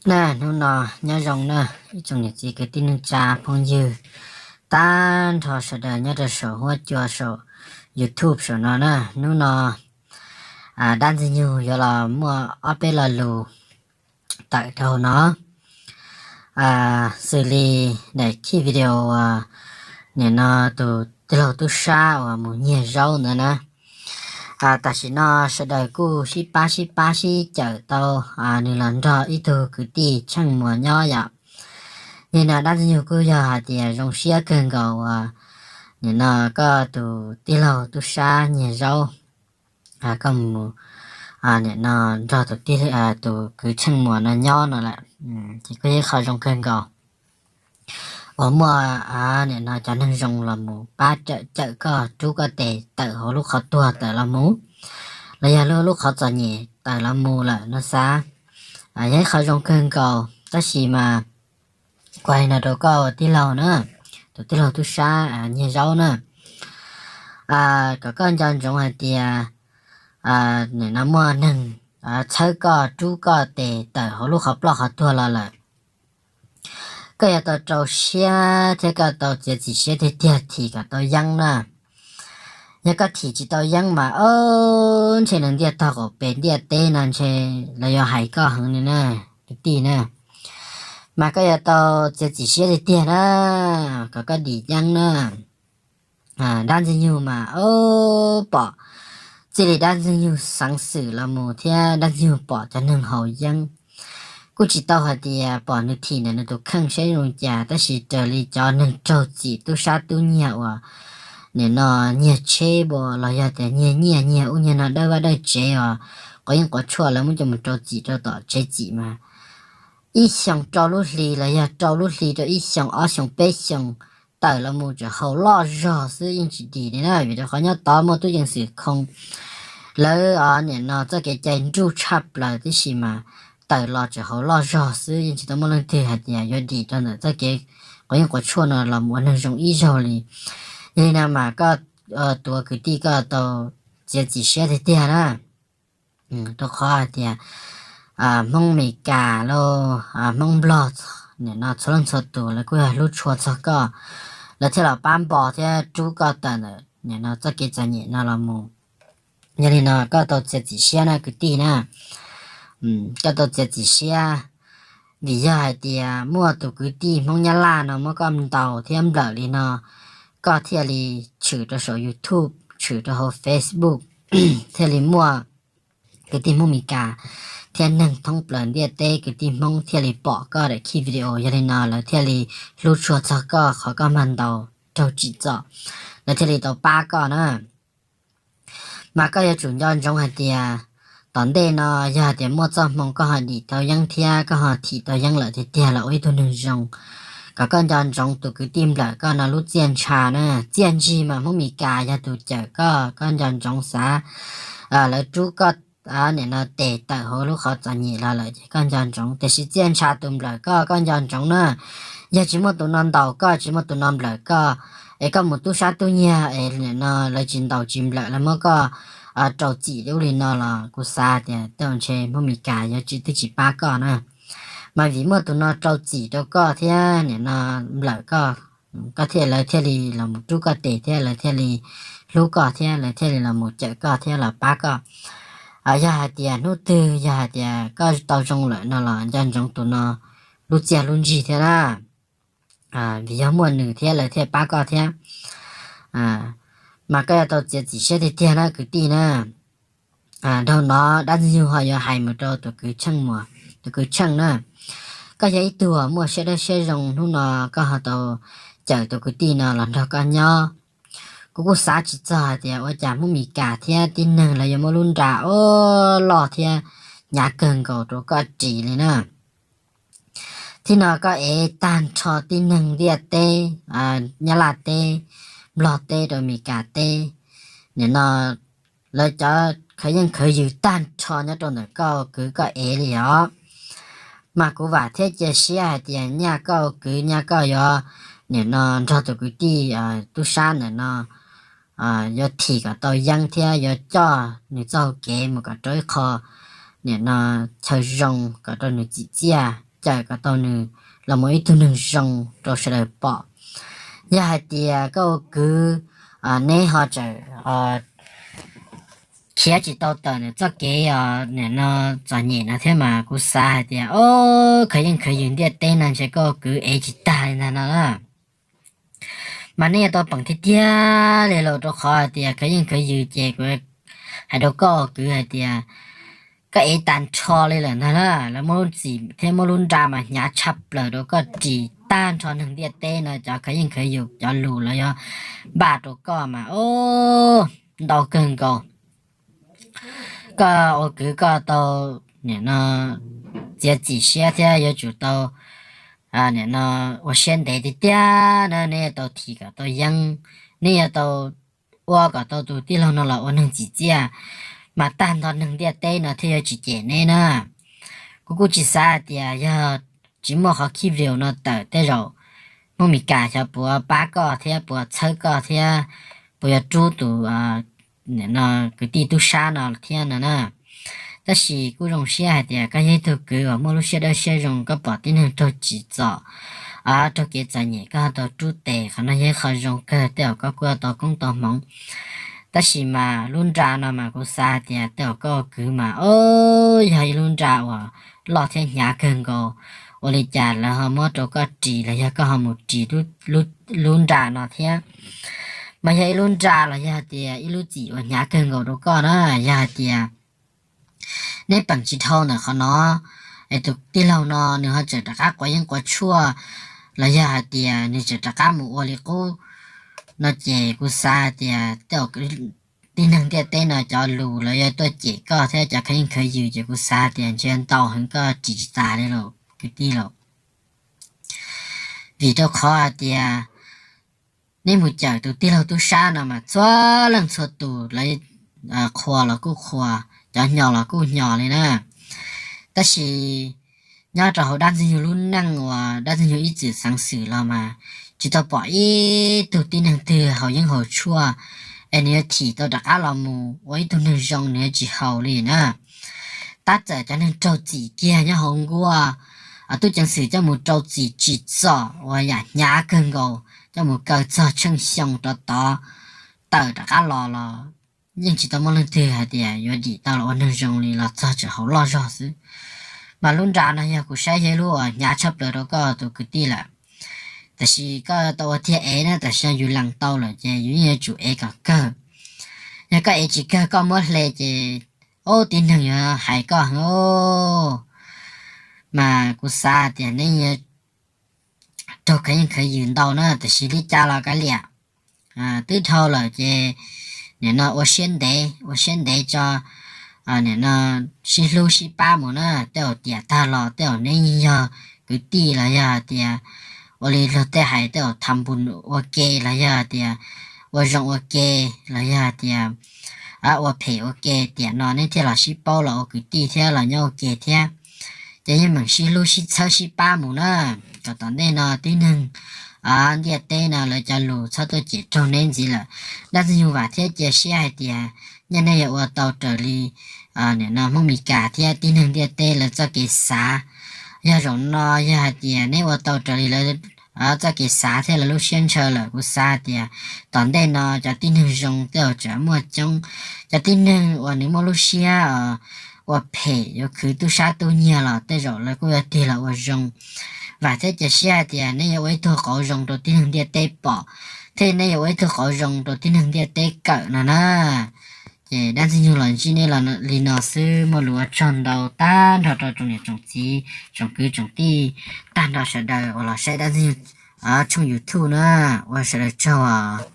Na, hnub no nyob zoo na, ib tsoom niam txiv kwv tij neej tsa phooj ywg, tag nrho sawv daws nyob rau saum huab cua saum YouTube saum no na. Hnub no dab Ntxwg Nyoog yuav los muaj ob peb lo lus tawm rau no, xws li daim khij video nim no tus tij laug tub sab uas mus nyiag zaub ntawd na. Tam sim no sawv daws kuj sib pab sib pab sib cawm tau nws los nrog ib tug kwv tij Tsheej Muas nyob yom. Yog li no dab Ntxwg Nyoog kuj yog hais tias zoo siab kawg nkaus uas nim no koj tus tij laug tub sab nyiag zaub, koj mus nim no nrog tus kwv Tsheej Muas no nyob no lawm, ces kuj yog ib qho zoo kawg nkaus uas muaj nim no cov neeg zoo los mus pab cawm koj, rub koj tes tawm hauv lub qhov tuag tawm los mus, los yog lub, lub qhov txom nyem tawm los mus lawm no xav, yog ib qho zoo kawg nkaus. Tab sis mas kuv hais no rau koj tij laug na, tus tij laug tub sab nyiag zaub na, kom koj nco ntsoov hais tias nim no muaj neeg txhawb koj, rub koj tes tawm hauv lub qhov ploj qhov tuag los lawm, koj yuav tau rau siab thiab koj tau txiav txim siab tiag tiag thim kom tau yeeb na. Yog koj thim tsis tau yeeb mas o, ntshe neeg ntiaj tog qaum pem ntiaj teb no ntshe lawv yuav hais koj heev li na, kwv tij na. Mas koj yuav tau txiav txim siab tiag tiag na, kom koj dim yeeb na. Dab Ntxwg Nyoog mas o, pom txij li dab Ntxwg Nyoog xeev xwm los mus thiab dab Ntxwg Nyoog pom cov neeg haus yeeb, kuj tsis tau hais tias pom nws thim ntawm nws tus kheej saib zoo cas, tab sis raws li cov neeg raug txim tub sab tub nyiag uas nim no nyiag tsheb los yog tias nyiag nyiaj nyiag ub nyiag no dawb vaj dawb tsev os, quav yeeb quav tshuaj lawv muab coj mus rau txim rau tom tsev txim mas ib xyoos rau lub hli los yog rau lub hli rau ib xyoos ob xyoos peb xyoos tawm los mus tseem haus loj zog xwb yeej tsis dim li na, vim rau qhov nyob tod muaj tub ceev xwm khoo, lawv nim no txoj kev cai nruj tshaj plaws tib si mas tawm los tseem haus loj zog xwb yeej tsis tau muaj leej twg hais tias yuav dim rau ntawm txoj kev quav yeeb quav tshuaj no los ua neeg zoo ib zaug li. Yog li no mas koj, tus kwv tij koj tau txiav txim siab tiag tiag na, rau qhov hais tias Hmoob Mes Kas los Hmoob Nplog, nim no txhua leej txhua tus lawv kuj yog hlub tshua txog koj, lawv thiaj los pab npo thiab rub koj tawm ntawm nim no txoj kev txom nyem no los mus. Yog li no koj tau txiav txim siab na kwv tij na, koj tau txiav txim siab, vim yog hais tias muaj tus kwv tij Hmoob Nyab Laj no muab koj ntaus thiab nplawm li no, koj thiaj li tshwm rau saum YouTube, tshwm rau hauv Facebook, thiaj li muaj kwv tij Hmoob Mes Kas thiab neeg thoob plaws ntiaj teb kwv tij Hmoob thiaj li pom koj daim khij video, yog li no lawv thiaj li hlub tshua txog koj qhov koj mag ntaus raug tsim txom, lawv thiaj li tau pab koj na. Mas koj yuav tsum nco ntsoov hais tias tom ntej no yog hais tias muaj txoj hmoo koj ho dim tau yeeb thiab koj ho thim tau yeeb lawm tiag tiag los ua ib tug neeg zoo, kom koj nco ntsoov tus kwv tij nplawm koj no lub txiaj ntsha na. Txiaj ntsig mas Hmoob Mes Kas yog tus cawm koj, koj nco ntsoov xav, lawv rub koj nim no tes tawm hauv lub qhov txom nyem los lawm ces koj nco ntsoov, tiam sis txiaj ntsha tus nplawm koj, koj nco ntsoov na. Yog tsis muaj tus no ntaus koj, tsis muaj tus no nplawm koj, es koj mus tub sab tub nyiag es nim no lawv tsis ntaus tsis nplawm, lawv muab koj rau txim ub li no los kuv xav tias tej zaum ntshe Hmoob Mes Kas yuav tsis, twb tsis pab koj na. Mas vim muaj tus no rau txim rau koj thiab nim no nplawm koj, koj thiaj, lawv thiaj li los mus rub koj tes thiab lawv thiaj li hlub koj thiab lawv thiaj li los mus cawm koj thiab los pab koj. Yog hais tias hnub twg yog hais tias koj tau zoo lawm no los nco ntsoov tus no lub txiaj lub ntsig thiab na, vim yog muaj nws thiab lawv thiaj pab koj thiab. Mas koj yuav tau txiav txim siab tiag tiag na kwv tij na. Dhau no dab ntxwg nyoog ho yuav hais mus rau tus kwv Tsheej Muas, tus kwv Tsheej na, koj yog ib tug muaj siab dawb siab zoo, hnub no koj ho tau cawm tus kwv tij no los nrog koj nyob. Kuv kuj xav tsis txog hais tias ua cas Hmoob Mes Kas thiab tib neeg lawv yuav muab lub nra ub loj thiab hnyav kawg nkaus rau koj ris li na. Thaum no koj ev tag nrho tib neeg ntiaj teb, Nyab Laj teb, Nplog teb rau Mes Kas teb, nim no lawv cov khav yeej khawv yws tag nrho nyob rau ntawm koj kwv koj ev li os. Mas kuv vam thiab cia siab hais tias nyaj koj kwv nyaj koj yuav, nim no nrog tus kwv tij tub sab ntawm no yuav thim kom tau yeeb thiab yuav coj nws txoj hau kev mus kom rau ib qho nim no chaw zoo kom rau nws txim txiaj. cawm kom tau nws los mus ib tug neeg zoo rau sawv daws pom. Yog hais tias koj ua kwv, neb ho tseem khiav tsis tau tawm nws txoj kev os, nim no txom nyem no thiab mas kuv xav hais tias, o, khawv yeej khawv yws ntiaj teb no ntshe koj ua kwv ev tsis tag li ntag no na. Mas nej yuav tau peem tiag tiag li los rau qhov hais tias khawv yeej khawv yws ces kuv hais rau koj ua kwv hais tias koj ev tag nrho li lawm ntag na, lawv muab lub txim thiab muab lub nra mas hnyav tshaj plaws rau koj ris tag nrho neeg ntiaj teb no cov khawv yeej khawv yws cov lus los yog npaj rau koj mas, o, ntau kawg nkaus. Koj ua kwv koj tau nim no txiav txim siab thiab yuav tsum tau nim no ua siab ntev tiag tiag na, neb yuav tau thim kom tau yeeb, neb yuav tau ua kom tau tus tij laug no los ua neeg tsim txiaj, mas tag nrho neeg ntiaj teb no thiaj yuav tsis cem neb na. Kuv kuj tsis xav hais tias yog tsis muaj qhov clip video no tawm tej zaum Hmoob Mes Kas xyov puas pab koj thiab puas txhawb koj thiab puas yuav rub tus kwv tij tub sab no thiab no na. Tab sis kuj zoo siab hais tias koj yog ib tug kwv uas muaj lub siab dawb siab zoo, koj pom tib neeg raug tsim txom, raug kev txom nyem koj ho tau rub tes, qhov no yog ib qho zoo kawg, tej zaum koj kuj tau koob tau hmoov. Tab sis mas lub nra no mas kuv xav hais tias tej zaum koj ua kwv mas, o, yog ib lub nra uas loj thiab hnyav kawg nkaus, ua li cas lawv ho muab rau koj ris los yog koj ho mus ris lub nra no thiab. Mas yog ib lub nra los yog hais tias ib lub txim uas hnyav kawg nkaus rau koj na, yog hais tias neb peem tsis dhau ntawm qhov no, es tus tij laug no nws ho tseem rov qab quav yeeb quav tshuaj los yog hais tias nws tseem rov qab mus ua li qub no ces kuv xav hais tias tej zaum tib neeg ntiaj teb no cov lus lawv yuav tuaj cem koj thiab cov khawv yeej khawv yws ces kuv xav hais tias ntshe ntau heev, koj ris tsis tas li los kwv tij los. Vim rau qhov hais tias neb mus cawm tus tij laug tub sab no mas txhua leej txhua tus lawv qhuas los kuj qhuas, cov hnyos los kuj hnyos li na. Tab sis nyob rau hauv dab ntxwg nyoog lub neej uas dab ntxwg nyoog ib txwm xeev xwm los mas tsis tau pom ib tug tib neeg twg haus yeeb haus tshuaj es nws yuav thim tau rov qab los mus ua ib tug neeg zoo, nws yuav tsis haus li na. Tab txawm cov neeg raug txim kiag nyob hauv nkuaj, tub ceev xwm coj mus rau txim tsim txom uas yam hnyav kawg nkaus, coj mus kaw txog tsheej xyoo rov tod tawm rov qab los los yeej tsis tau muaj leej twg hais tias yuav dim tau los ua neeg zoo li, los txog tseem haus loj zog xwb. Mas lub nra no yog kuv saib yog ib lub uas hnyav tshaj plaws rau koj tus kwv tij lawm. Tab sis koj tau ua tiag ev na, tab sis yog yus lees tau lawm ces yus yeej yuav tsum ev kom kawg. Yog koj ev tsis kawg koj muab hle ces, o, tib neeg yuav hais koj heev. Mas kuv xav tias neb yuav raug khawv yeej khawv yws ntau na, tab sis li cas los kav liam, twb dhau lawm ces nim no ua siab ntev, ua siab ntev tso, nim no sib hlub sib pab mus na. Tej zaum tiam tag los tej zaum neb yog kwv tij los yog hais tias ua li luag tej hais tej zaum tham npus ua ke los yog hais tias ua zoo ua ke los yog hais tias ua phem ua ke, tiam no neb thiaj los sib paub los ua kwv tij thiab los nyob ua ke thiab. Ces yeej meem sib hlub sib txhawb sib pab mus na, kom tom ntej no tib neeg ntiaj teb no lawv cov lus txhob tuaj cem raug neb ntxiv lawm. Dab ntxwg nyoog vam thiab cia siab hais tias nyiaj nej yuav ua tau raws li nim no Hmoob Mes Kas thiab tib neeg ntiaj teb lawv txoj kev xav. Yog zaum no yog hais tias neb ua tau raws li lawv txoj kev xav thiab lawv lub siab ntshaw lawm, kuv xav hais tias tom ntej no cov tib neeg zoo tej zaum tseem muaj coob. Cov tib neeg uas nws muaj lub siab ua phem yuav khwv tub sab tub nyiag los tej zaum lawv kuj yuav tig los ua zoo. Vam thiab cia siab hais tias neb yuav ua ib tug qauv zoo rau tib neeg ntiaj teb pom, thiab neb yuav ua ib tug qauv zoo rau tib neeg ntiaj teb kawm no na. Ces dab ntxwg nyoog los ntsib nej li no xwb, muaj lus ua tsaug ntau tag nrho rau tsoom niam tsoom txiv tsoom kwv tsoom tij tag nrho sawv daws uas los saib dab ntxwg nyoog tshooj YouTube na, ua sawv daws tsaug os.